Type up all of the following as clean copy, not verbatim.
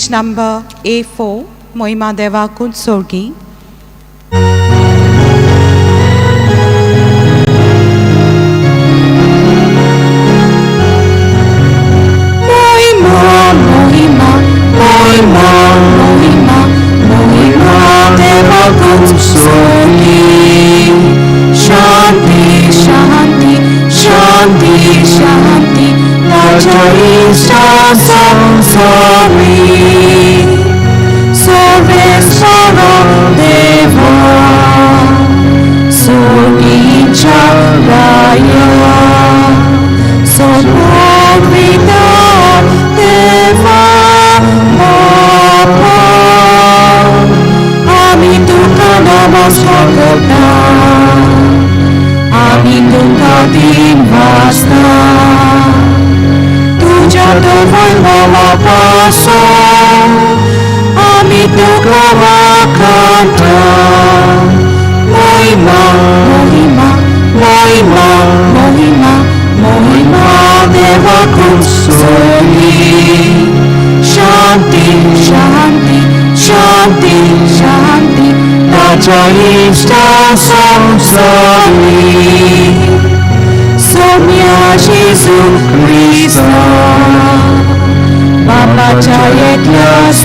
Page number A4, Moima Deva Kunsorgi. Moima, Moima, Moima, Moima, Moima Deva Kunsorgi. Shanti, Shanti, Shanti, Shanti, Raja Isha Samsari. Sarvesvara Deva, Surgicharaya, Sopavita Deva Bapa. Ami tuka namaskar karta, ami tuka din vasta. Tuja तवय mama paso, ami tuka wakanta. Moima, Moima, Moima, Moima, Moima Deva Kunsorgi. Shanti, Shanti, Shanti, Shanti, Raja Ishta Samsari. Somya Jesu Krista, Baba Jaya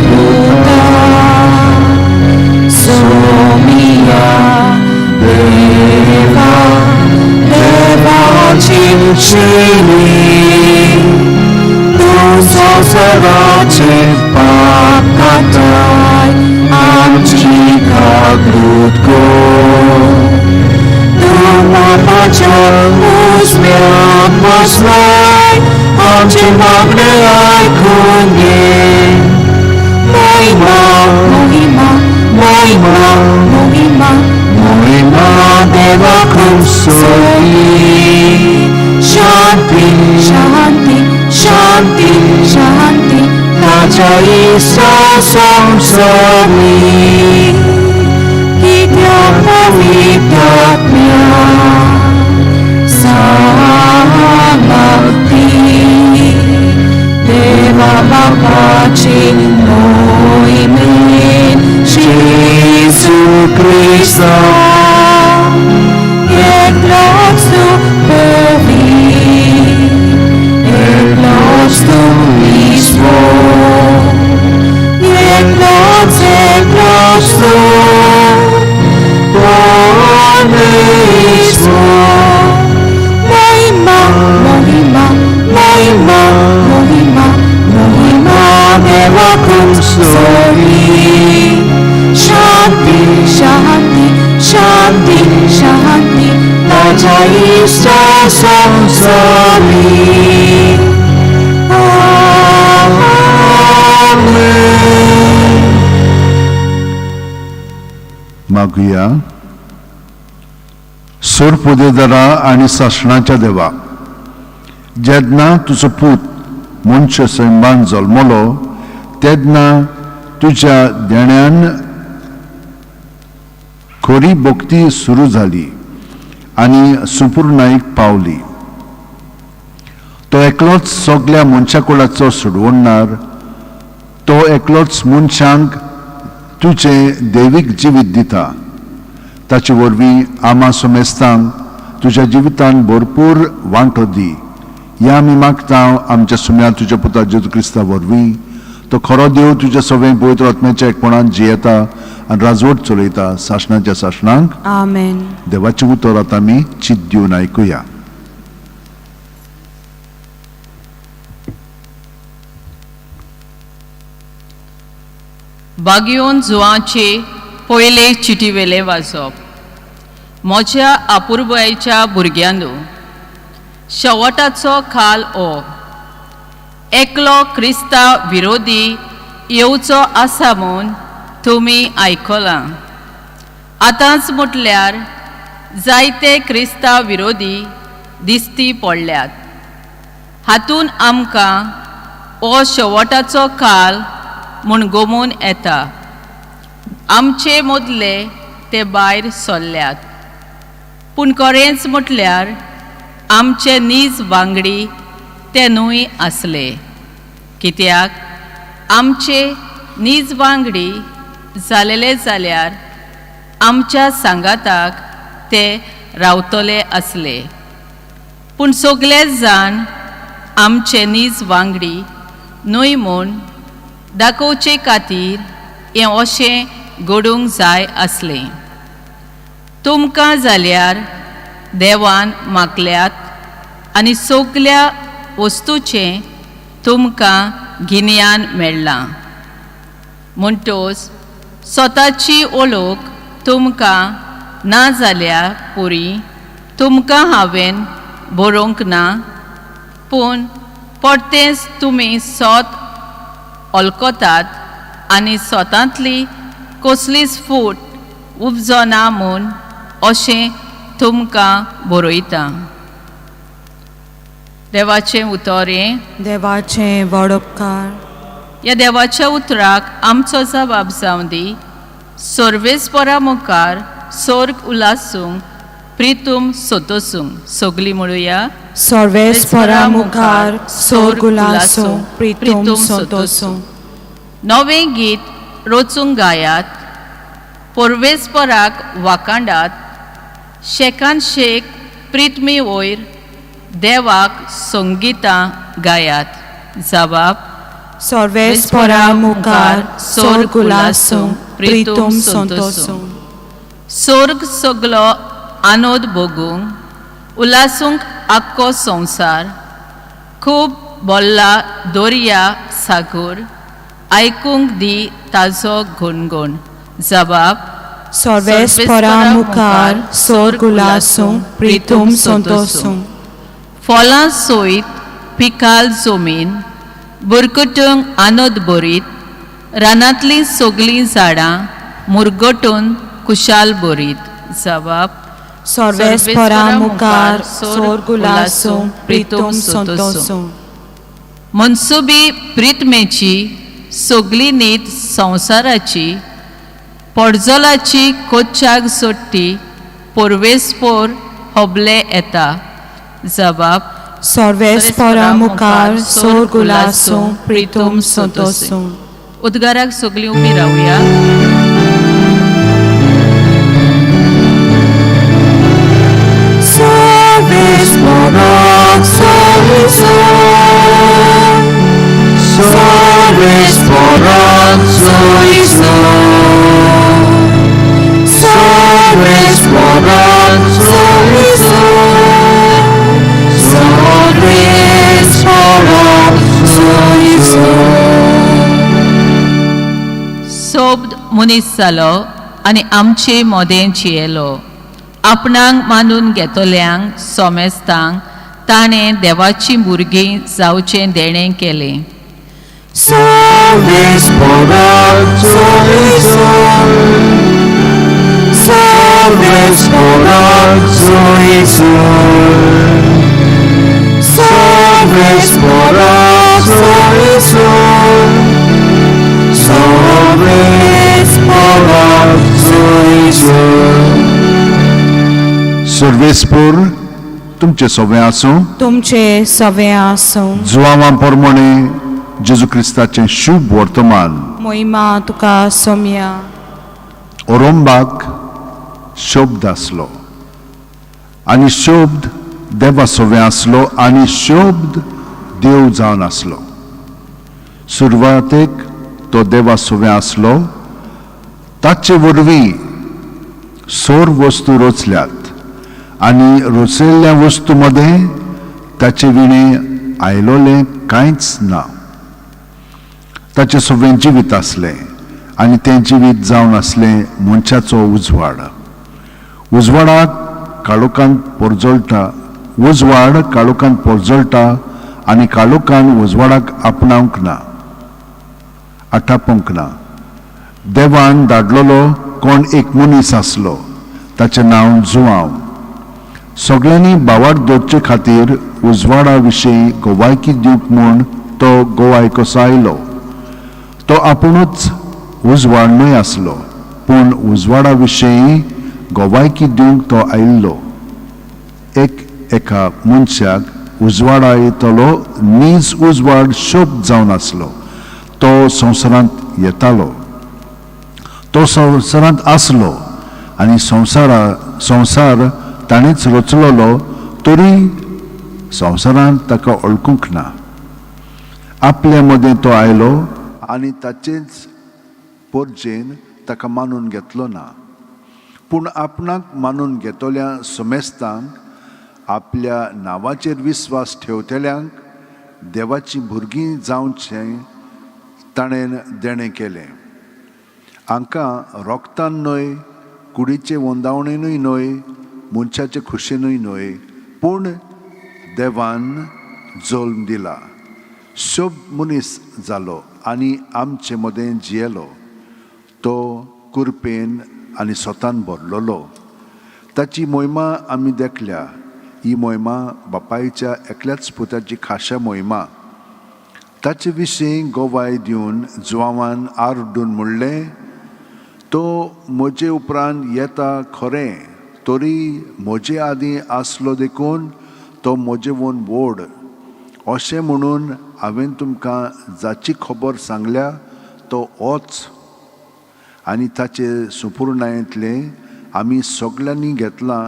Puta. Somya Deva, Deva Chinchini, Tu Sosarache Pakatai, Amchi Kaglutko. Tu Papacha Usmya Maslai, Amchi Magne Aikunye. Moima, Moima, Moima, Moima, Moima Deva Kunsorgi. Shanti, Shanti, Shanti, Shanti, Raja Isa Samsari. Kitya Pavitatmya Samati Deva Bapachi Moimen Jesu Krista Eklostu Povi Eklostu Ismo Eklots Eklostu Panismo. Moima, Moima, Moima, Moima, Moima Deva Kunsorgi. Shanti, Shanti, Shanti, Shanti, Raja Isha Samsari. Amen. मागुया. सोरपुदेदारा आनी सासणाच्या देवा, जेन्ना तुजो पूत मनशा सैमान जल्मलो तेन्ना तुज्या देण्यान खरी भक्ती सुरू जाली आनी सुपूर्णाईक पावली. तो एकलोच सगल्या मनशा कुळाचो सोडवणार, तो एकलोच मनशांक तुजें दैवीक जिवीत दिता. ताचे वरवीं आमा समेस्तांक तुज्या जिवितान भरपूर वांटो दी. ह्या आमी मागता आमच्या सुम्या तुज्या पुता जेजू क्रिस्ता वरवीं. तो खरो देव तुज्या सगळें पवित्र आत्म्याच्या एकपणान जियेता आनी राजवट चलयता सासणाच्या सासणांक. आमेन. देवाचें उतर आतां आमी चित दिवन आयकुया. बागियोन जुवांचे पयले चिटीवेले वाजप. म्हज्या आपुरबायेच्या भुरग्यांनो, शेवटाचो खाल ओ एकलो क्रिस्ता विरोधी येवचो आसा म्हूण तुमी आयकलां. आतांच म्हटल्यार जायते क्रिस्ता विरोधी दिसती पडल्यात. हातून आमकां हो शेवटाचो काल म्हूण गोमून येता. आमचे मदले ते भायर सरल्यात, पूण खरेंच म्हटल्यार आमचे नीज वांगडी ते न्हय आसले. कित्याक आमचे नीज वांगडी जालेले जाल्यार आमच्या सांगाताक ते रावतले आसले. पूण सगळे जाण आमचे नीज वांगडी न्हय म्हूण दाखोवचे खातीर हें अशें घडूंक जाय आसलें. तुमकां जाल्यार देवान मागल्यात आनी सगल्या वस्तूचें तुमकां गिन्यान मेळ्ळां. म्हणटोच स्वताची वळख तुमकां ना जाल्यार पुरी तुमकां हांवें बरोवंक ना, पूण परतेंच तुमी सोत वळखतात आनी स्वतांतली कसलीच फूट उपजना म्हूण अशें तुमकां बरयता. देवाचें उतर हें. देवाचें व्हड उपकार. ह्या देवाच्या उतराक आमचो जबाब जावं दी. सर्वेस्परा मुखार सोर्ग उलासूंक प्रितूम सोतोसूंक. सगलीं म्हणुया. सर्वेस्परा मुखार सोर्ग उलासूं प्रितूम संतोसूं. नवें गीत रचूंक गायात, परवेस्पराक वाखांडात, शेकान शेक प्रितमी वयर देवाक संगितां गायात. जबाब. सर्वेस्परा मुखार सोर्ग उलासूं प्रितूम संतोसूं. सोर्ग सगलो आनोद भोगूंक उल्हासूंक आख्खो संवसार खूब बोल्ला दर्या सागोर आयकूंक दी ताजो गुणगुण. जबाब. सर्वेस्परा मुखार सोर्ग उलासूं प्रितूम संतोसूं. फळां सयत पिकाल जमीन बुरकुटूंक आनोद बरीत, रानांतलीं सगलीं झाडां मुरगटून खुशाल बरीत. जबाब. सर्वेस्परा मुखार सोर्ग उलासूं प्रितूम संतोसूं. मनसुबी प्रितमेची सगली नीत संवसाराची पडजलाची कोच्चाक सोडटी परवेस्पोर होबले येता. जबाब. सर्वेस्परा मुखार सोर्ग उलासूं प्रितूम संतोसूं. उद्गाराक सगलीं उबी रावया. सर्वेस्पराक सर्वेस्पराक सोयसो, सर्वेस्पराक सोयसो, सर्वेस्पराक सोयसो. सोब्द मनीस जालो आनी आमचे मोदें जियेलो. आपणाक मानून घेतल्यांक सोमेस्तांक ताणें देवाचीं भुरगीं जावचें देणें केलें. सर्वेस्पराक सोयसो, सर्वेस्पराक सोयसो, सर्वेस्पराक सोयसो, सर्वेस्पराक सोयसो. सर्वेस्पर तुमचे सगळे आसूं. तुमचे सवे आसूं. जुवांवा प्रमाणे जेजू क्रिस्ताचें शुभ वर्तमान. मोहिमा तुका सोम्या. ओरोंबाक शब्द आसलो आनी शब्द देवा सवें आसलो आनी शब्द देव जावन आसलो. सुरवातेक तो देवा सवें आसलो. ताचे वरवीं सोर वस्तू रचल्यात आनी रचयल्ल्या वस्तू मदें ताचे विणें आयलोलें कांयच ना. ताचें सगळें जिवीत आसलें आनी तें जिवीत जावन आसलें मनशाचो उजवाड. उजवाडाक काळोखांत परजळटा, उजवाड काळोखांत परजळटा आनी काळोखान उजवाडाक आपणावंक ना, आटापूंक ना. देवान धाडलेलो कोण एक मनीस आसलो, ताचें नांव जुवांव. सगळ्यांनी भावार्थ दवरचे खातीर उजवाडा विशीं गवायकी दिवंक म्हूण तो गोवाय कसो आयलो. तो आपुणूच उजवाड न्हय आसलो, पूण उजवाडा विशीं गवायकी दिवंक तो आयिल्लो. एक एका मनशाक उजवाडा येतलो नीज उजवाड शब्द जावन आसलो. तो संवसारांत येतालो. तो संवसारांत आसलो आनी संवसार ताणेंच रचलोलो, तरी संवसारांत ताका वळखूंक ना. आपल्या मदें तो आयलो आनी ताचेच परजेन ताका मानून घेतलो ना. पूण आपणाक मानून घेतल्या समेस्तांक, आपल्या नांवाचेर विस्वास ठेवतल्यांक देवाचीं भुरगीं जावचें ताणें देणें केलें. हांकां रोगतान न्हय, कुडीचे वंदावणेनूय न्हय, मनशाचे खुशेनूय न्हय, पूण देवान जल्म दिला. शब्द मनीस जालो आनी आमचे मदें जियेलो. तो कुरपेन आनी स्वतान भरलेलो. ताची मोहिमा आमी देखल्या. ही मोहिमा बापायच्या एकल्याच पुताची खाशा मोहिमा. ताचे विशीं गवाय दिवन जुवांवान आरडून म्हणलें, तो म्हजे उपरांत येता खरें, तरी म्हजे आदीं आसलो देखून तो म्हजे वोन व्हड. अशें म्हणून हांवें तुमकां जाची खबर सांगल्या तो होच. आनी ताचे सुपुर्णायेंतलें आमी सगल्यांनी घेतलां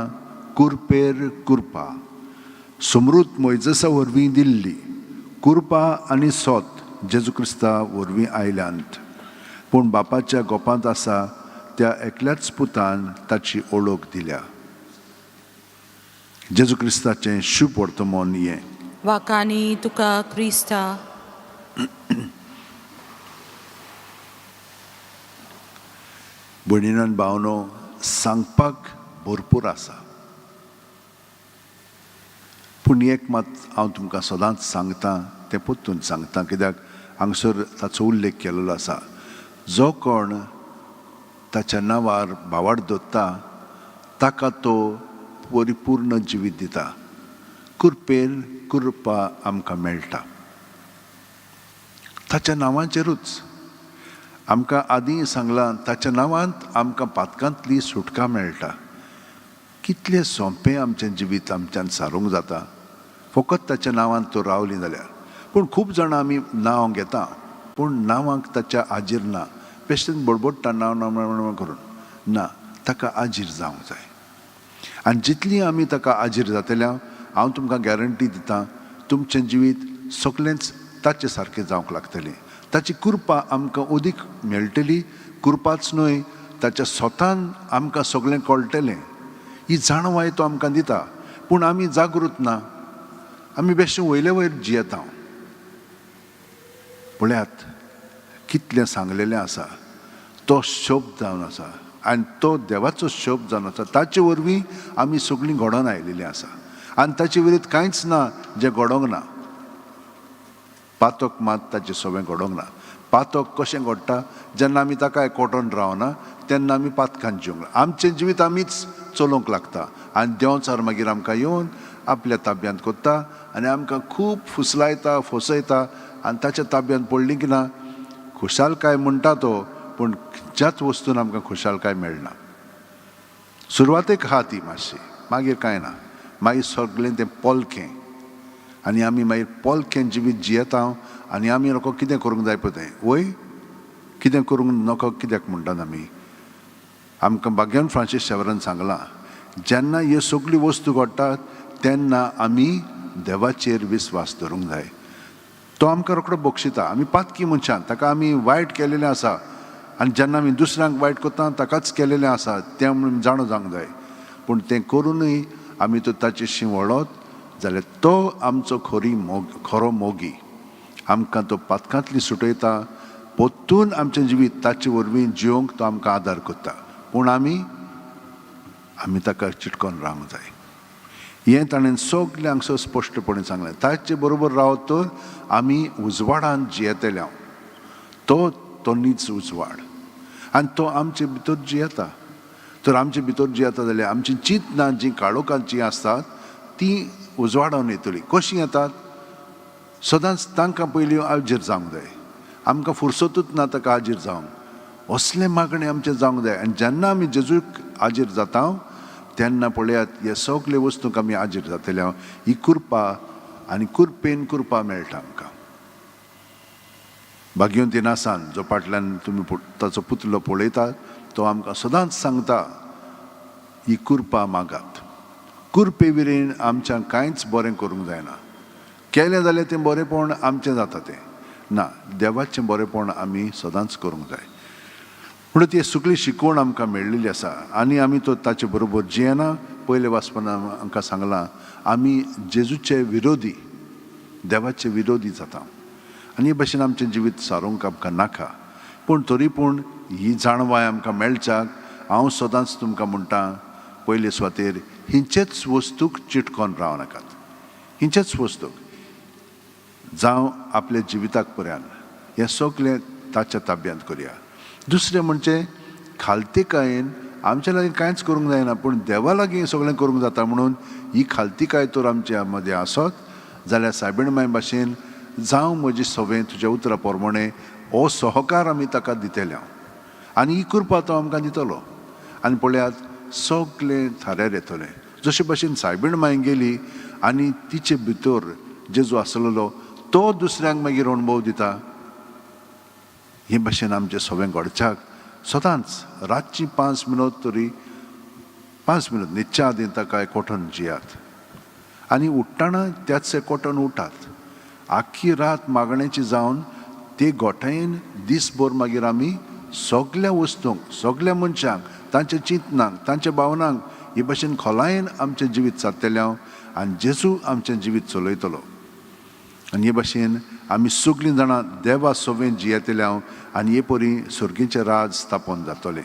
कुरपेर कुरपा. समृत मोयजसा वरवीं दिल्ली कुरपा आनी सोत जेजू क्रिस्ता वरवीं आयल्यांत. पूण बापाच्या गोपांत आसा त्या एकल्याच पुतान ताची ओळख दिल्या. जेजू क्रिस्ताचें शुभ वर्तमान हें. वाकानी तुका क्रिस्ता. भयणीन भावनो, सांगपाक भरपूर आसा, पूण एक मात हांव तुमकां सदांच सांगता, तें परतून सांगता, कित्याक हांगसर ताचो उल्लेख केल्लो आसा. जो कोण ताच्या नांवार भावार्थ दवरता ताका तो परिपूर्ण जिवीत दिता. कुरपेर कुरपा आमकां मेळटा ताच्या नांवाचेरूच. आमकां आदीं सांगलां, ताच्या नांवांत आमकां पातकांतली सुटका मेळटा. कितलें सोंपें आमचें जिवीत आमच्यान सारूंक जाता फकत ताच्या नांवांत तो रावली जाल्यार. पूण खूब जाणां आमी नांव घेता, पूण नांवांक ताच्या आजीर ना. बेश्टेन बडबडटा नांव नांव नांव करून ना, ताका आजीर जावंक जाय. आनी जितली आमी ताका आजीर जातल्या, हांव तुमकां गॅरंटी दिता, तुमचें जिवीत सगळेंच ताचे सारकें जावंक लागतलें. ताची कृपा आमकां अदीक मेळटली. कृपाच न्हय, ताच्या स्वतान आमकां सगळें कळटलें. ही जाणवाय तो आमकां दिता, पूण आमी जागृत ना. आमी बेश्टे वयले वयर जियेता. पळयात कितलें सांगलेलें आसा. तो शब्द जावन आसा आनी तो देवाचो शब्द जावन आसा. ताचे वरवीं आमी सगळीं घडोवन आयलेलीं आसा आनी ताचे विरुद्ध कांयच ना जें घडोवंक ना. पातक मात ताचें सगळें घडोवंक ना. पातक कशें घडटा? जेन्ना आमी ताका एकवटोन रावना तेन्ना आमी पातकान जिवंक, आमचें जिवीत आमीच चलोवंक लागता आनी देंवचार मागीर आमकां येवन आपल्या ताब्यांत करता आनी आमकां खूब फुसलायता, फसयता. आनी ताच्या ताब्यांत पडली की ना खुशालकाय म्हणटा तो, पूण खंयच्याच वस्तून आमकां खुशालकाय मेळना. सुरवातेक आहा ती मातशी, मागीर कांय ना. मागीर सगळें तें पोलकें आनी आमी मागीर पोलकें जिवीत जियेता. आनी आमी नको कितें करूंक जाय पळय तें, वय कितें करूंक नको कित्याक म्हणटात आमी. आमकां भाग्यान फ्रांसीस शेवरान सांगलां, जेन्ना ह्यो सगल्यो वस्तू घडटात तेन्ना आमी देवाचेर विस्वास धरूंक जाय. तो आमकां रोकडो बक्षिता. आमी पातकी मनशां, ताका आमी वायट केलेलें आसा आनी जेन्ना आमी दुसऱ्यांक वायट करता ताकाच केलेलें आसा तें आमी जाणो जावंक जाय. पूण तें करुनूय आमी तो ताचे वळत जाल्यार तो आमचो खरी मोग, खरो मोगी. आमकां तो पातकांतली सुटयता, परतून आमचें जिवीत ताचे वरवीं जिवंक तो आमकां आदार करता. पूण आमी आमी ताका चिटकोन रावंक जाय. हें ताणें सगळें हांगसर स्पश्टपणे सांगलें. ताचे बरोबर रावत तर आमी उजवाडान जियेतले. तो तो नीच उजवाड आनी तो आमचे भितर जियेता. तर आमचे भितर जियेता जाल्यार आमची चिंतनां जीं काळोखाचीं आसतात तीं उजवाडावन येतलीं. कशीं येतात? सदांच तांकां पयलीं आजीर जावंक जाय. आमकां फुरसतूच ना ताका आजीर जावंक. असलें मागणें आमचें जावंक जाय. आनी जेन्ना आमी जेजूक आजीर जाता तेन्ना पळयात हे सगळे वस्तूंक आमी आजीर जातले. ही कृपा आनी कृपेन कृपा मेळटा आमकां. भाग्यवंती नासान जो फाटल्यान तुमी ताचो पुतलो पळयतात तो आमकां सदांच सांगता, ही कृपा मागात. कृपे विरेन आमच्यान कांयच बरें करूंक जायना. केलें जाल्यार तें बरेंपण आमचें जाता, तें ना. देवाचें बरेंपण आमी सदांच करूंक जाय. म्हणून ती सगळी शिकवण आमकां मेळ्ळिल्ली आसा आनी आमी तो ताचे बरोबर जियेना. पयले वाचपान आमकां सांगलां, आमी जेजूचे विरोधी, देवाचे विरोधी जाता आनी हे भशेन आमचें जिवीत सारोवंक आमकां नाका. पूण तरी पूण ही जाणवाय आमकां मेळच्याक हांव सदांच तुमकां म्हणटा, पयले सुवातेर हिंचेच वस्तूक चिटकोन राव नाकात. हिंचेच वस्तूक जावं आपल्या जिविताक पर्यंत हें सगळें ताच्या ताब्यांत करया. दुसरें म्हणजे खालतीकायेन आमच्या लागीं कांयच करूंक जायना, पूण देवा लागीं सगळें करूंक जाता. म्हणून ही खालतीकाय तर आमच्या मदें आसत जाल्यार सायबीण माय भाशेन जावं म्हजी सवंय तुज्या उतरा प्रमाणें, हो सहकार आमी ताका दितले हांव आनी ही कृपा तो आमकां दितलो. आनी पळयात सगळें थाऱ्यार येतलें. जशे भशेन सायबीण माय गेली आनी तिचे भितर जेजू आसलेलो तो दुसऱ्यांक मागीर अणभव दिता. हे भशेन आमचें सगळें घडच्याक सदांच रातची 5 मिनट तरी, 5 मिनट न्हिदच्या आदीं ताका एकवटन जियात आनी उठ्ठना त्याच एकवटन उठात. आख्खी रात मागण्याची जावन ते गोठायेन दीसभर मागीर आमी सगल्या वस्तूंक, सगल्या मनशांक, तांच्या चिंतनांक, तांच्या भावनांक हे भशेन खोलायेन आमचें जिवीत सादतलें हांव आनी जेजू आमचें जिवीत चलयतलो. आनी हे भशेन आमी सगळीं जाणां देवा सोवें जियेतले हांव आनी हे परी सर्गीचें राज स्थापन जातलें.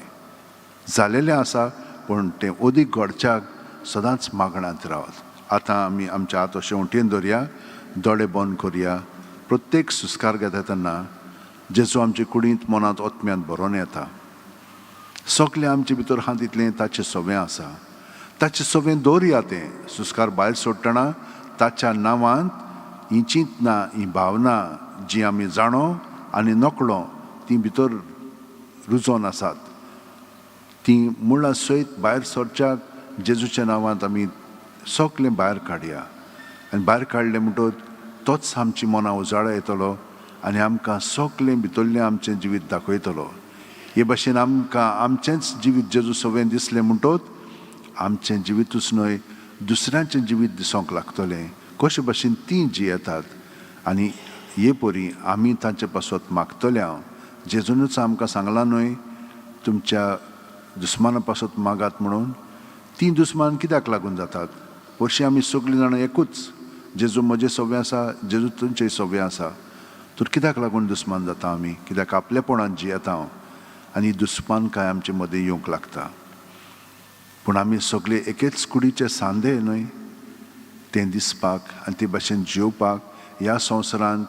जालेलें आसा, पूण तें अदीक घडच्याक सदांच मागण्यांत रावात. आतां आमी आमच्या हात अशें वटेन दवरया, दोळे बंद करया. प्रत्येक सुस्कार घेता तेन्ना जेजू आमचे कुडींत, मनांत, आत्म्यांत भरोन येता. सगळें आमचे भितर आहा तितलें ताचें सवें आसा. ताचें सवें दवरया. तें सुस्कार भायर सोडटना ताच्या नांवांत ही चिंतना, ही भावना जी आमी जाणो आनी नकळो ती भितर रुजोन आसात, ती मुळां सयत भायर सरच्याक जेजूच्या नांवांत आमी सगळें भायर काडया. आनी भायर काडलें म्हणटकच तोच आमची मनां उजाळा येतलो आनी आमकां सगळें भितरलें आमचें जिवीत दाखयतलो. हे भशेन आमकां आमचेंच जिवीत जेजू सवें दिसलें म्हणटकच आमचें जिवितूच न्हय, दुसऱ्यांचें जिवीत दिसोंक लागतलें कशे भशेन तीं जियेतात. आनी हे परी आमी तांचे पासत मागतले हांव. जेजूनच आमकां सांगलां न्हय, तुमच्या दुस्माना पासत मागात म्हणून. तीं दुस्मान कित्याक लागून जातात? हरशीं आमी सगळीं जाणां एकूच. जेजू म्हजें सवें आसा, जेजू तुमचें सवें आसा, तर कित्याक लागून दुस्मान जाता आमी? कित्याक आपलेपणान जियेता हांव आनी दुस्मान काय आमचे मदें येवंक लागता. पूण आमी सगळे एकेच कुडीचे सांदे न्हय, तें दिसपाक आनी ते भाशेन जियोवपाक ह्या संवसारांत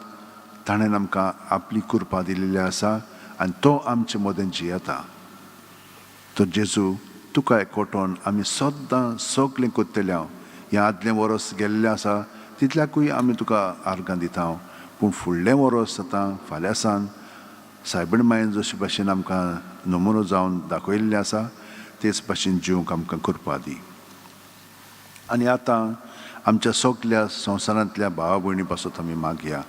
ताणें आमकां आपली कृपा दिलेली आसा आनी तो आमचे मदें जियेता. तर जेजू तुका एकवटोन आमी सद्दां सगळें करतले हांव. हें आदलें वरस गेल्लें आसा तितल्याकूय आमी तुका आर्गां दिता हांव, पूण फुडलें वरस आतां फाल्यां सान सायबीण मायेन जशे भाशेन आमकां नमुनो जावन दाखयल्लें आसा तेच भाशेन जिवंक आमकां कृपा दी. आनी आतां आमच्या सगल्या संवसारांतल्या भावा भयणी पासत आमी मागया.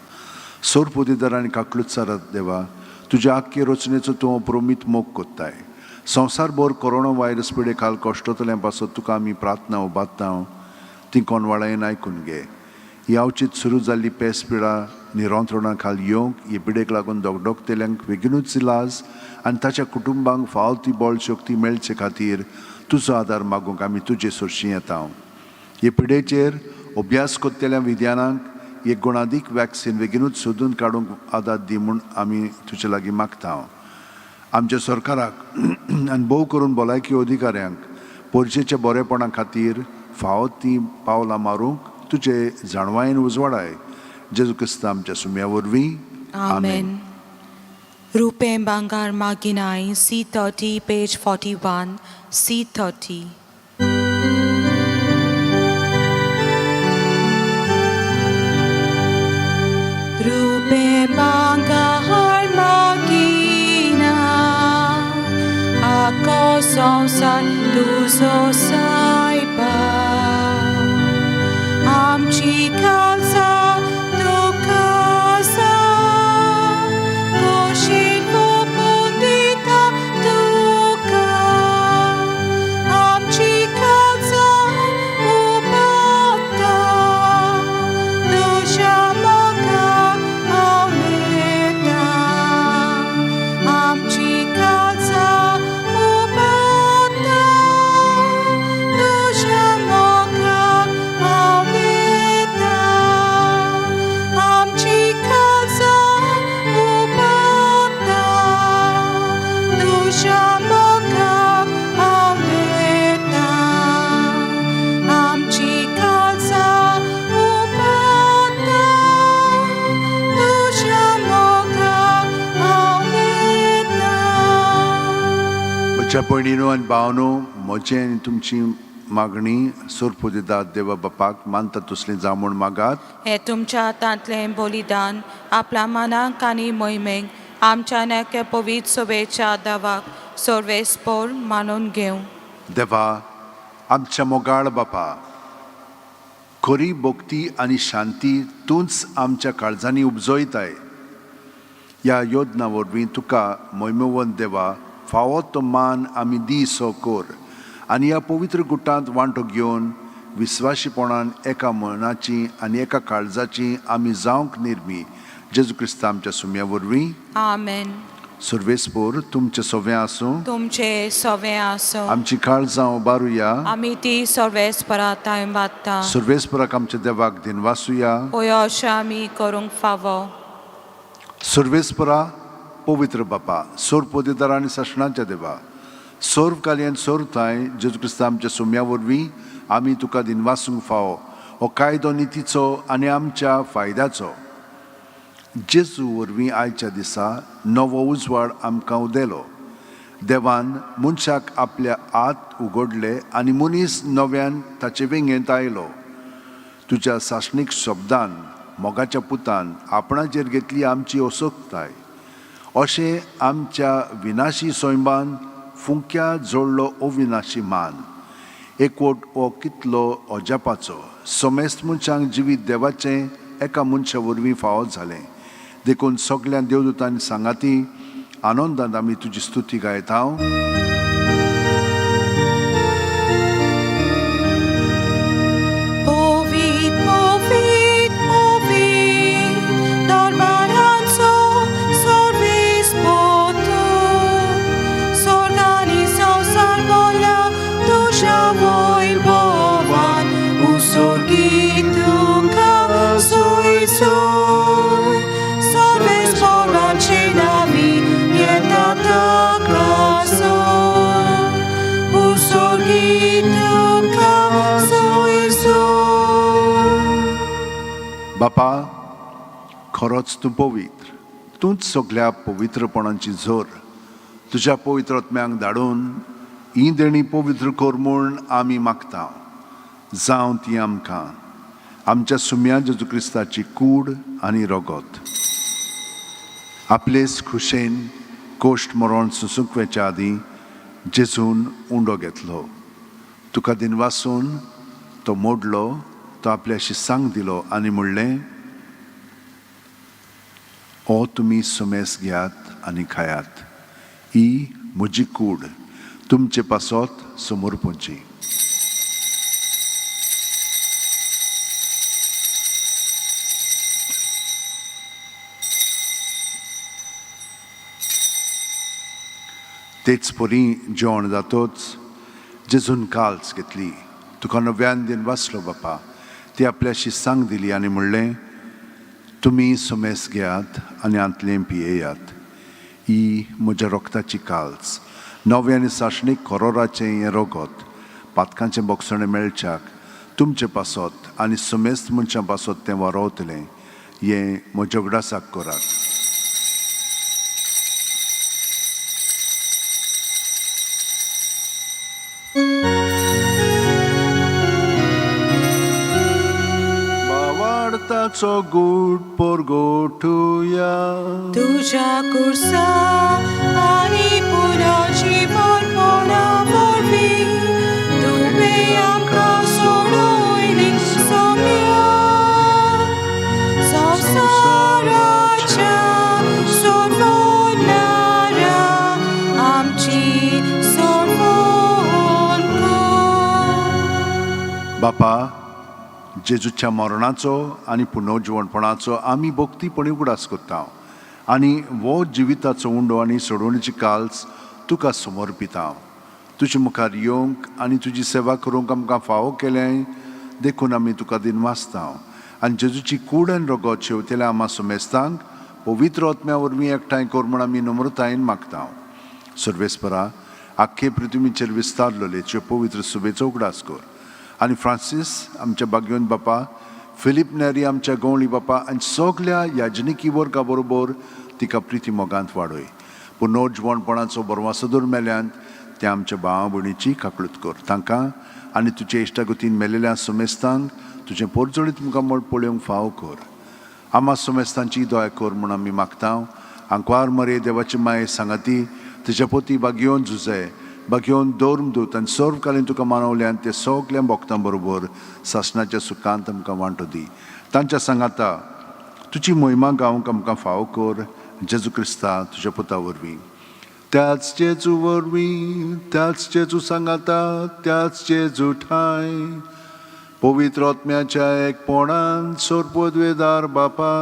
सोरपोदीदार आनी काकलुत्सारात देवा, तुज्या आख्खे रचनेचो तूं अप्रोमीत मोग कोत्ताय. संवसारभर कोरोना व्हायरस पिडे खाल कश्टतल्या पासत तुका आमी प्रार्थना उबारता, ती कोणवाळायेन आयकून घे. ही अवचीत सुरू जाल्ली पेस पिडा निरंत्रणा खाल येवंक ही पिडेक लागून दोगडोगतेल्यांक बेगिनूच इलाज आनी ताच्या कुटुंबांक फाव ती बळ शक्ती मेळचे खातीर तुजो आदार मागूंक आमी तुजे सरशीं येता. हे पिडेचेर अभ्यास करतल्या विज्ञानाक एक गुणादीक वॅक्सिन बेगिनूच सोदून काडूंक आदार दी म्हूण आमी तुजे लागीं मागता. आमच्या सरकाराक आनी भोव करून भलायकी अधिकाऱ्यांक परजेच्या बरेपणा खातीर फावो तीं पावलां मारूंक तुजे जाणवायेन उजवाडाय. जेजू क्रिस्ता आमच्या सुम्या वरवीं, आमेन. रुपें भांगर मागिनाय, C30, page 41, C30. रुपें भांगर मागिना, आखो संवसार तुजो सायबा, आमची खालसा तुका आसा, म्हज्या भयणीनो आनी भावनो, म्हजें आनी तुमची मागणी सोरपुदिदात देवा बापाक मानता तसली जावं म्हूण मागात. हे तुमच्या हातांतलें बलिदान आपल्या मनाक आनी मोहिमेक आमच्या नेके पवित्र सभेच्या दावाक सर्वेस्पोर मानून घेवं. देवा आमच्या मोगाळ बापा, खरी भक्ती आनी शांती तूंच आमच्या काळजांनी उपजयताय. ह्या योजना वरवीं तुका मोहिमेवंत देवा फावो तो मान आमी दी सो कर आनी ह्या पवित्र गुटांत वांटो घेवन विस्वाशीपणान एका मनाची आनी एका काळजाची आमी जावंक निर्मी, जेजू क्रिस्ता आमच्या सुम्या वरवीं. आमेन. सर्वेस्पोर तुमचें सवें आसूं. तुमचे सवें आसूं. आमची काळजां उबारुया. आमी ती सर्वेस्परा थंय बांदता. सर्वेस्पराक आमच्या देवाक दिनवासुया. पळय अशें आमी करूंक फावो. सर्वेस्परा पवित्र बापा, सोर पोदेदार आनी सासणाच्या देवा, सर्व कालयन सर्व थांय जेजू क्रिस्ता आमच्या सुम्या वरवीं आमी तुका दिनवासूंक फावो. हो कायदो नितीचो आनी आमच्या फायद्याचो. जेजू वरवीं आयच्या दिसा नवो उजवाड आमकां उदेलो. देवान मनशाक आपल्या हात उगडले आनी मनीस नव्यान ताचे वेंगेंत आयलो. तुज्या सासणीक शब्दान मोगाच्या पुतान आपणाचेर घेतली आमची असोकताय. अशें आमच्या विनाशी सैमान फुंक्या जोडलो अविनाशी मान. एकवट हो कितलो अजापाचो! समेस्त मनशांक जिवीत देवाचें एका मनशा वरवीं फावो जालें. देखून सगल्या देवदूतांनी सांगाती आनंदान आमी तुजी स्तुती गायता हांव. पवित्र पवित्र पवित्र दरबारांचो सर्वेस्पोर तूं, स्वर्गांनी संवसार भरला तुज्या वैभवान. उसर्गीत तुका सुय सुय, सर्वेस्पोराचे नांवी येता ताका सोय. उसर्गीत तुका सुय सुय. बापा, खरोच तूं पवित्र, तूंच सगल्या पवित्रपणाची झर. तुज्या पवित्र आत्म्यांक धाडून ही देणी पवित्र कर म्हूण आमी मागता. जावं ती आमकां आमच्या सुम्या जेजू क्रिस्ताची कूड आनी रगत. आपलेच खुशेन कोश्ट मरण सुसूंक वेच्या आदीं जेजून उंडो घेतलो. तुका दिनवासून तो मोडलो, तो आपल्या शिसांक दिलो आनी म्हणलें, हो तुमी सुमेस घेयात आनी खायात. ही म्हजी कूड तुमचे पासत समर्पूची. तेच परी जेवण जातोच जेजून काल्स घेतली, तुका नव्यान दिन वाचलो बापा, ती आपल्या शिस्सांक दिली आनी म्हणलें, तुमी सुमेस घेयात आनी आंतलें पियेयात. ही म्हज्या रोगताची काल्स, नवें आनी सासणीक कोरोराचें हें रोगत. पातकांचें बोगसणें मेळच्याक तुमचे पासत आनी सुमेस्त मनशां पासत तें वारोवतलें. हें म्हज्या उगडासाक करात. भावार्थाचो गूट परगोटुया. तुज्या कुर्सा आनी पुनर्जीवनपणा वरवीं तुवें आमकां सोडयली सोम्या, संवसाराच्या सोडवणाऱ्या आमची सोडवण कर. बापा, जेजूच्या मरणाचो आनी पुनर्जिवणपणाचो आमी भक्तीपणी उगडास करता आनी हो जिविताचो उंडो आनी सोडवणीची काल्स तुका समर्पिता. तुजे मुखार येवंक आनी तुजी सेवा करूंक आमकां फावो केलें देखून आमी तुका दिनवासता आनी जेजूची कूड आनी रगत शेवतेल्या आमा सुमेस्तांक पवित्र आत्म्या वरवीं एकठांय कर म्हूण आमी नम्रतायेन मागता. सर्वेस्परा, आख्खे पृथ्वीचेर विस्तारलेले तुजे पवित्र सुबेचो उगडास कर आनी फ्रांसीस आमच्या बागयोन बापा, फिलीप नेरी आमच्या गवळी बापा आनी सगल्या याजनिकी वर्गा बरोबर तिका प्रिती मोगांत वाडय. पुनर्जिवणपणाचो बरवासदूर मेल्यान त्या आमच्या भावा भयणीची काकळूत कर. तांकां आनी तुजे इश्टागतीन मेलेल्या समेस्तांक तुजें पोरजोळीत मुखामळ पळोवंक फावो कर. आमा समेस्तांची दया कर म्हूण आमी मागता. आंकवार मरे देवाची माये सांगाती तुज्या पोती बागयोवन झुजे बागयोवन दौर्म दूत आनी सर्वकालीन तुका मानवल्यान ते सगल्या भक्तां बरोबर सासणाच्या सुखांत आमकां वांटो दी. तांच्या सांगाता तुजी मोहिमा गावंक आमकां फावो कर, जेजू क्रिस्ता तुज्या पुता वरवीं. त्याच जेजू वरवीं, त्याच जेजू सांगाता, त्याच जेजू ठांय, पवित्र आत्म्याच्या एकपणान सोरपदवेदार बापा,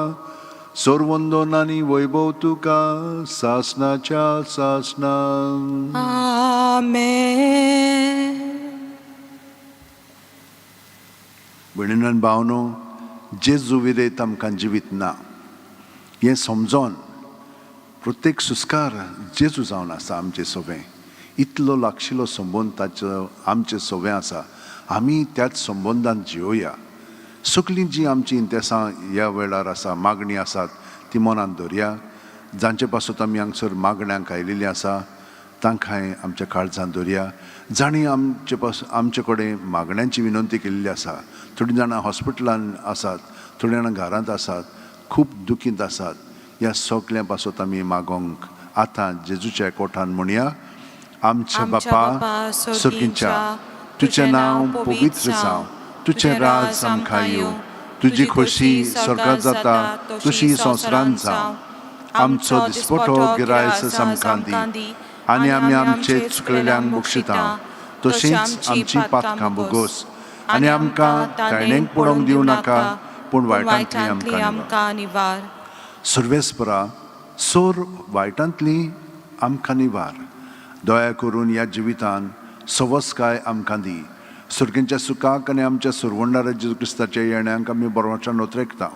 सोरवंदन आनी वैभव तुका सासनाच्या सासनान. आमेन. भयणीन भावनो, जेजू विरयत आमकां जिवीत ना हें समजोन प्रत्येक सुस्कार जेजू जावन आसा आमचे सवें. इतलो लागशिलो संबंद ताचो आमचे सवें आसा. आमी त्याच संबंदान जियोया. सगळीं जीं आमचीं इंतेसां ह्या वेळार आसा, मागणी आसात, ती मनांत धरया. जांचे पासत आमी हांगसर मागण्यांक आयिल्लीं आसा तांकांय आमच्या काळजांत धरया. जांणी आमचे पास आमचे कडेन मागण्यांची विनंती केल्ली आसा, थोडीं जाणां हॉस्पिटलान आसात, थोडीं जाणां घरांत आसात, खूब दुखींत आसात, ह्या सगल्यां पासत आमी मागोंक आतां जेजूच्या एकवटान म्हणया. आमच्या बापा सर्गींच्या, तुजें नांव पवित्र जावं, तुजें राज आमकां येवं, तुजी खोशी स्वर्गात जाता तशी संवसारांत जावं. आमचो दिसपटो गिरायस आमकां दी आनी आमी आमचे चुकलेल्यांक बक्षिता तशींच आमची पातकां भोगोस आनी आमकां ताणेंक पडोवंक दिवं नाका, पूण वायटांतली आमकां निवार. आमकां निवार. सर्वेस्परा, सोर वायटांतली आमकां निवार. दया करून ह्या जिवितान सवसकाय आमकां दी. सर्गींच्या सुखाक आनी आमच्या सुरवंडार जेजू क्रिस्ताच्या येण्याक आमी बरोवच्या नोत्रेकता.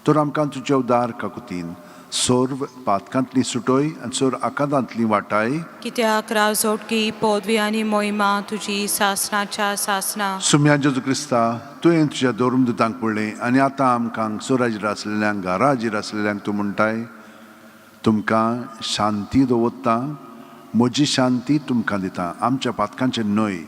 तर आमकां तुज्या उदार काकुतीन सर्व पातकांतली सुटोय आनी सर्व आकांतांतली वाटाय. कित्याक राजोटकी, पदवी आनी मोहिमा तुजी सासणाच्या सासणा. सुम्या जेजू क्रिस्ता, तुवें तुज्या धर्मदूतांक पळयलें आनी आतां आमकां हांगसर आसलेल्यांक, घरा हाजीर आसलेल्यांक तूं म्हणटाय, तुमकां शांती दवरता, म्हजी शांती तुमकां दिता. आमच्या पातकांचें न्हय,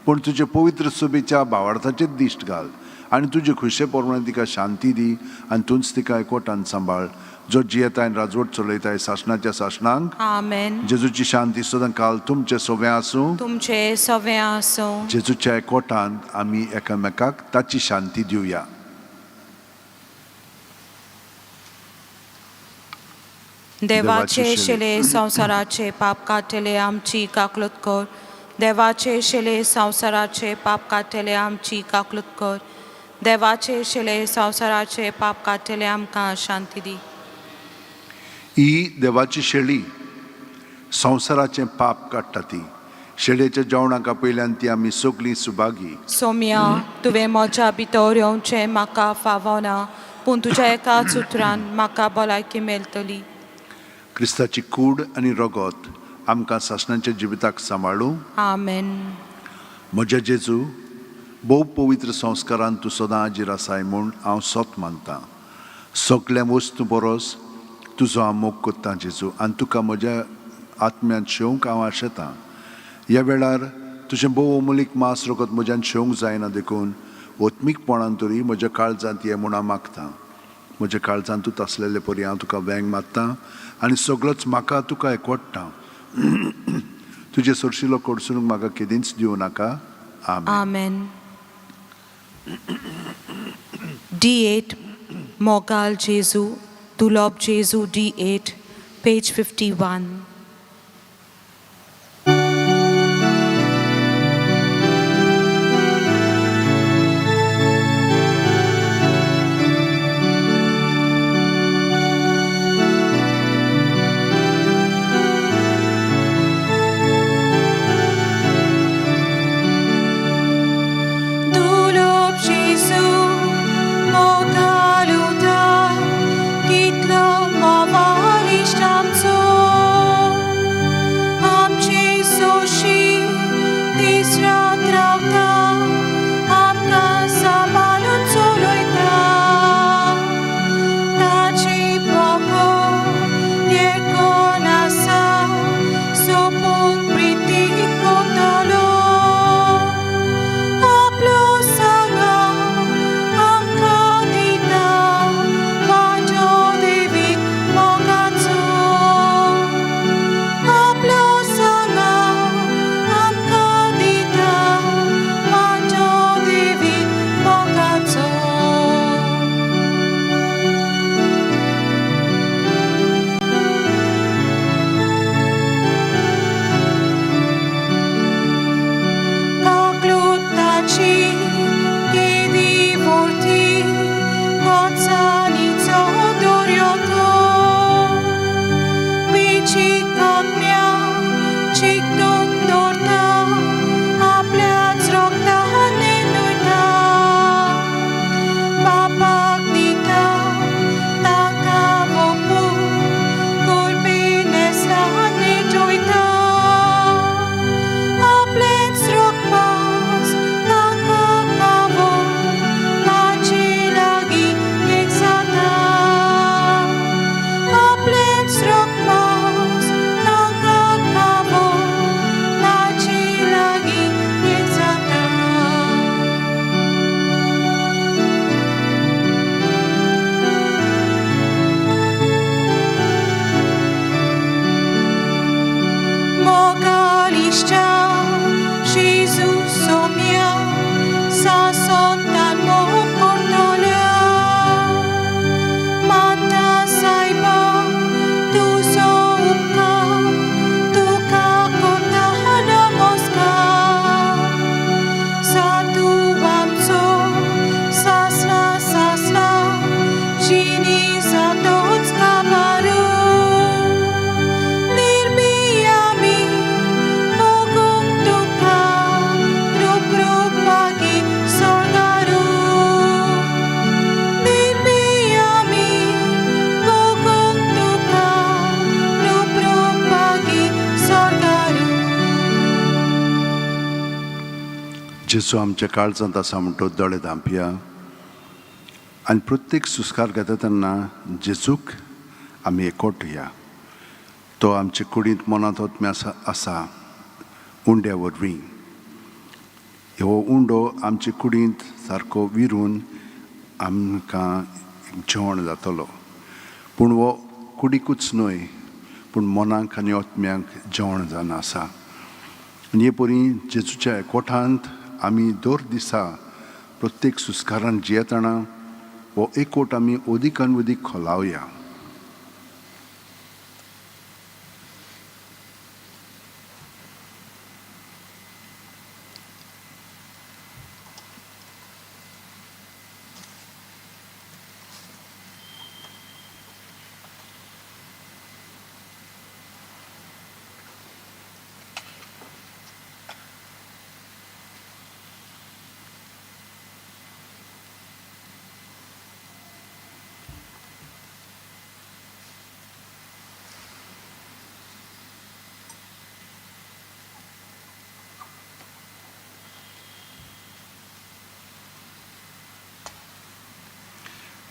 पूण तुजे पवित्र सभेच्या भावार्थाचेर दिश्ट घाल आनी तुजे खुशे प्रमाणे तिका शांती दी आनी तूंच तिका एकवटान सांबाळ, जो जियेताय आनी राजवट चलयताय सासणाच्या सासणांक. आमेन. जेजूची शांती सदां काल तुमचें सवें आसूं. तुमचे सवें आसूं. जेजूच्या एकवटान आमी एकामेकाक ताची शांती दिवया. देवाचे शेले, संवसाराचे पाप काडटले, आमची काकलूत कर. देवाचे शेले, संवसाराचे पाप काडटले, आमची काकलूत कर. देवाचे शेले, संवसाराचे पाप काडटले, आमकां शांती दी. ही देवाची शेळी, संवसाराचें पाप काडटा ती. शेळयेच्या जेवणाक आपयल्यान ती आमी सगळीं सुभागी. सोम्या, तुवें म्हज्या भितर येवचें म्हाका फावना, पूण तुज्या एकाच उतरान म्हाका भलायकी मेळटली. क्रिस्ताची कूड आनी रगत आमकां सासणाच्या जिविताक सांबाळूं. आमेन. म्हज्या जेजू, भोव पवित्र संस्कारान तूं सदां हाजीर आसाय म्हूण हांव सत मानतां. सगल्या वस्तू परस तुजो हांव मोग कोत्तां जेजू, आनी तुका म्हज्या आत्म्यांत शेवंक हांव आशेतां. ह्या वेळार तुजें भोव अमूलीक मांस रगत म्हज्यान शेवंक जायना, देखून ओत्मीकपणान तरी म्हज्या काळजांत ये म्हूण हांव मागतां. म्हज्या काळजांतूच आसलेले परी हांव तुका वेंग मारता आनी सगळोच म्हाका तुका एकवटता. तुजे सरशिलो कडसून म्हाका केदींच दिवं नाका. आमेन. आमेन. D8, मोगाल जेजू, दुलोब जेजू, D8, page 51. दुलोब जेजू, मोगाल उदार, कितलो मोवाल इश्ट आमचो. दवरता आपल्याच रोगताने न्हयता बापाक दिता ताका मोपू कुरपी नेसांनी जोयता आपलेच रोगपास ताका कावो ताचे लागीं एक जाता आपलेच रोगपास ताका कावो ताचे लागीं एक जाता. Mogališća Jezusom ja sa sontan mo portolja Manta saiba tu so upka tu kako ta moska Sa tu vamco sasla sasla žini za docka baru Nirmiyami Bogum tuka Ruprupagi sorgaru Nirmiyami Bogum tuka Ruprupagi sorgaru. जेजू आमच्या काळजांत आसा म्हणटो दोळे धांपया आनी प्रत्येक सुस्कार घेता तेन्ना जेजूक आमी एकवटया. तो आमचे कुडींत मनांत आत्म्या आसा आसा उंड्या वरवीं. हो उंडो आमचे कुडींत सारको विरून आमकां जेवण जातलो, पूण हो कुडीकूच न्हय पूण मनाक आनी आत्म्याक जेवण जावन आसा. आनी हे परी जेजूच्या एकवटांत आमी दर दिसा प्रत्येक सुस्कारान जियेतना हो एकवट आमी अदीक आनी अदीक खोलावया.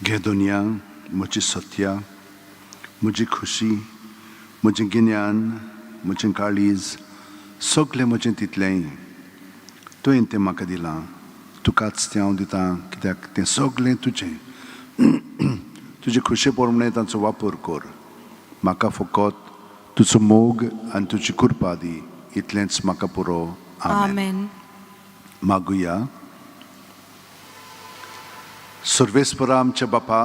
घे दुनिया म्हजी सत्या, म्हजी खुशी, म्हजें गिन्यान, म्हजें काळीज, सगळें म्हजें तितलेंय तुवें तें म्हाका दिलां. तुकाच तें हांव दितां कित्याक तें सगळें तुजें. तुजे खुशे प्रमाणें तांचो वापर कर. म्हाका फकत तुजो मोग आनी तुजी कृपा दी, इतलेंच म्हाका पुरो. आमेन. आमेन. मागुया. सर्वेस्परा आमच्या बापा,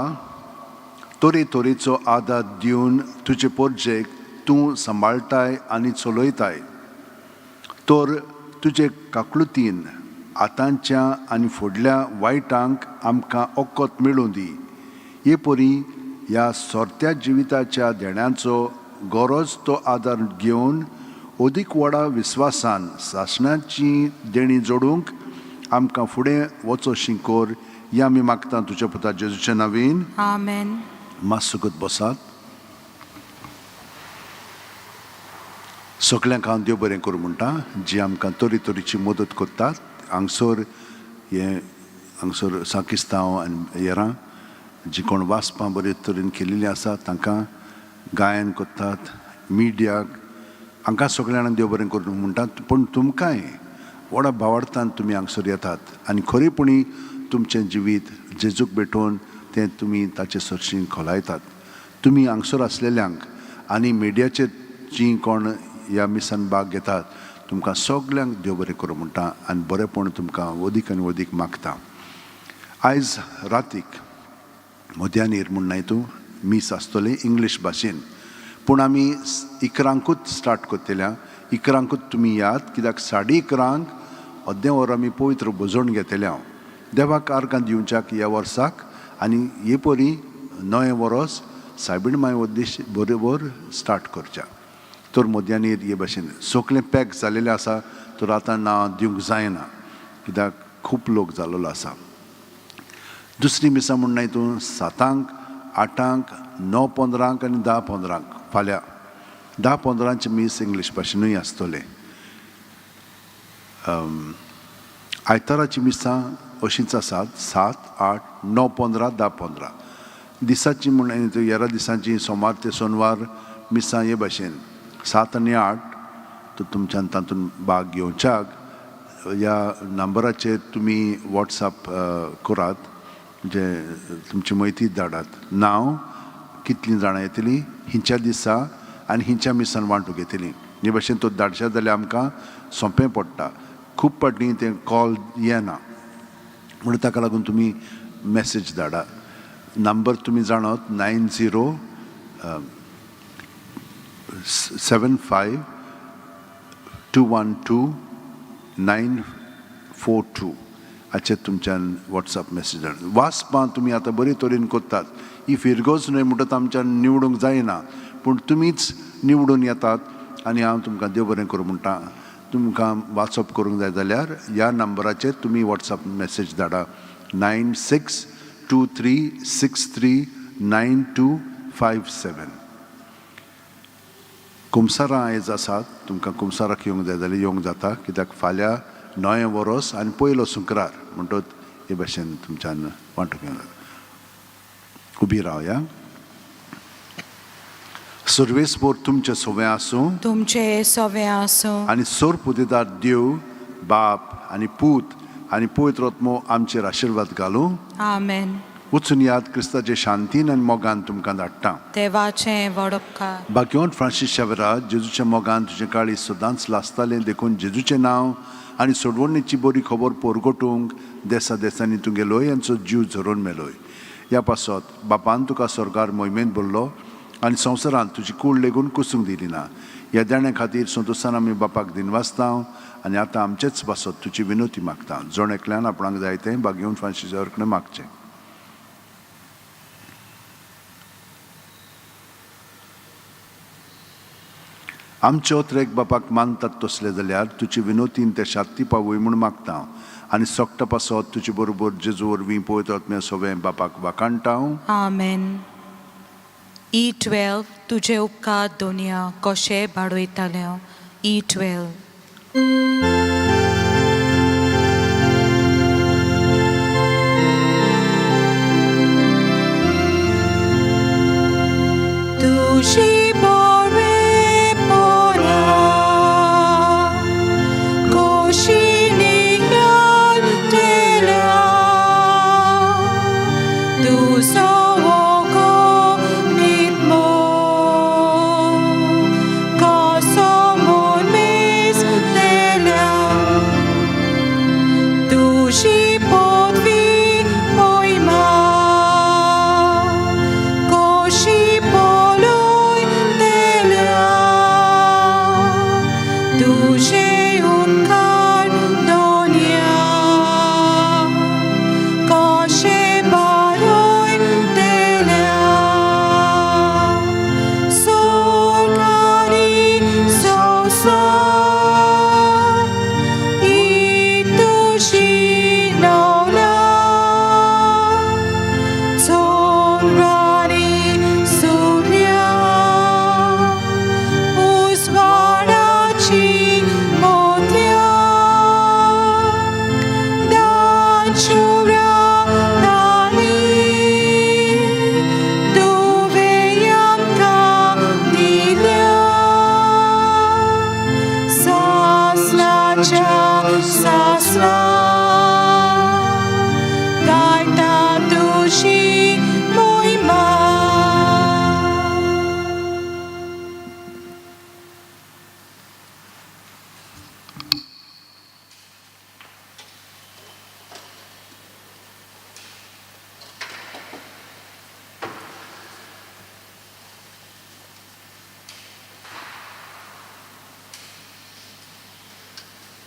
तरे तरेचो आदार दिवन तुजे पोरजेक तूं सांबाळटाय आनी चलयताय, तर तुजे काकलुतीन आतांच्या आनी फुडल्या वायटांक आमकां ओकत मेळूं दी. हे परी ह्या सोरत्या जिविताच्या देण्याचो गरज तो आदार घेवन अदीक व्हडा विस्वासान सासणाची देणी जोडूंक आमकां फुडें वचो शिंकोर, या आमी मागता तुज्या पुता जेजूच्या नवीन. आमेन. मातसो बसात. सगल्यांक हांव देव बरें करूं म्हणटा जी आमकां तरे तरेची मदत करतात. हांगसर हें हांगसर साकिस्तांव आनी हेरां जी कोण वाचपां बरे तरेन केलेलीं आसा तांकां, गायन करतात, मिडियाक, हांकां सगळ्या जाणांक देव बरें करूं म्हणटात. पूण तुमकांय व्हडा भावार्थान तुमी हांगसर येतात आनी खरेपणी तुमचें जिवीत जेजूक भेटोवन तें तुमी ताचे सरशीं खोलायतात. तुमी हांगसर आसलेल्यांक आनी मिडियाचेर जीं कोण ह्या मिसान भाग घेतात तुमकां सगल्यांक देव बरें करूं म्हणटा आनी बरेंपण तुमकां अदीक आनी अदीक मागता. आयज रातीक मध्यानीर म्हूण न्हय तूं मीस आसतलें इंग्लीश भाशेन, पूण आमी 11 स्टार्ट करतल्या. 11 तुमी याद, कित्याक 11:30 अर्दें वर आमी पवित्र भोजण घेतले. हांव देवाक आर्गां दिवच्याक ह्या वर्साक आनी हे परी नवें वरोस सायबीण माय उद्देश बरोबर स्टार्ट करच्या. तर मध्यानी हे भाशेन सगळें पॅक जालेलें आसा, तर आतां नांव दिवंक जायना कित्याक खूब लोक जाल्लो आसा. दुसरी मिसां म्हणना हितून 7, 8, 9 15 आनी 10 15. फाल्यां 10 15 मीस इंग्लीश भाशेनूय आसतलें. आयताराची मिसां अशींच आसात, 7, 8, 9 15, 10 15. दिसाची म्हण हेरा दिसांची सोमार ते सोनवार मिसां हे भाशेन 7 आनी 8. तर तुमच्यान तातूंत भाग घेवच्याक ह्या नंबराचेर तुमी वॉट्सएप करात, म्हणजे तुमची म्हायती धाडात, नांव, कितलीं जाणां येतलीं हिंच्या दिसा आनी हिंच्या मिसान वांटूंक येतलीं. हे भाशेन तो धाडशात जाल्यार आमकां सोंपें पडटा. खूब फावटीं तें कॉल येना म्हणून ताका लागून तुमी मॅसेज धाडा. नंबर तुमी जाणात, 9075212942 हाचेर तुमच्यान वॉट्सएप मॅसेज धाड. वाचपां तुमी आतां बरे तरेन करतात. ही फिरगोज न्हय म्हणटच आमच्यान निवडूंक जायना, पूण तुमीच निवडून येतात आनी हांव तुमकां देव बरें करूं म्हणटा. तुमकां वाचप करूंक जाय जाल्यार ह्या नंबराचेर तुमी वॉट्सएप मॅसेज धाडा, 9623639257. कुमसारां आयज आसात, तुमकां कुमसाराक येवंक जाय जाल्यार येवंक जाता, कित्याक फाल्यां नवें वरोस आनी पयलो शुक्रार म्हणटच हे भाशेन तुमच्यान वांटूंक येवंक जाता. उबी रावया. सर्वेस्पोर तुमचें सवें आसूं. तुमचे सवे आसूं. आनी सोर पुदेदार देव बाप आनी पूत आनी पवित्र आत्मो आमचेर आशिर्वाद घालूं. आमेन. वचून याद, क्रिस्ताचे शांतीन आनी मोगान तुमकां धाडटा. देवाचें वडपकार. भाग्यवंत फ्रांसीस शेवरा, जेजूच्या मोगान तुजें काळीज सदांच लासतालें, देखून जेजूचें नांव आनी सोडवणीची बरी खबर पोरगोटूंक देसा देसांनी तूं गेलोय आनी जीव झरोवन मेलोय. ह्या पासत बापान तुका स्वर्गार मोहिमेंत भरलो आनी संवसारांत तुजी कूड लेगून कुसूंक दिली ना. ह्या देण्या खातीर संतोशान आमी बापाक दिनवासता आनी आतां आमचेच पासत तुजी विनवती मागता. जण एकल्यान आपणाक जाय तें भाग्यवंत फ्रांसीस कडेन मागचें. आमच्यो त्रेक बापाक मानतात तसले जाल्यार तुजी विनोतीन ते शांती पावय म्हूण मागता आनी सोकटा पासत तुजे बरोबर जेजू वरवीं पवित्र आत्म्या सवें बापाक वाखाणटा हांव. आमेन. E12 तुजे उपकार दोनया कशे बाडयताले. E12. तुजी बरेपणा कशी नियाळटल्या, तुजो अगणीत मोग कसो म्हूण मेजतल्या, तुजी पदवी मोहिमा कशी पळयतल्या, तुजे उपकार दोनया कशे बारयतल्या, स्वर्ग आनी संवसार ही तुजी नवला, चंद्र आनी सुर्या उजवाडाची मोतयां दानशुरा दानी तुवें आमकां दिल्या, सासणाच्या सासणा.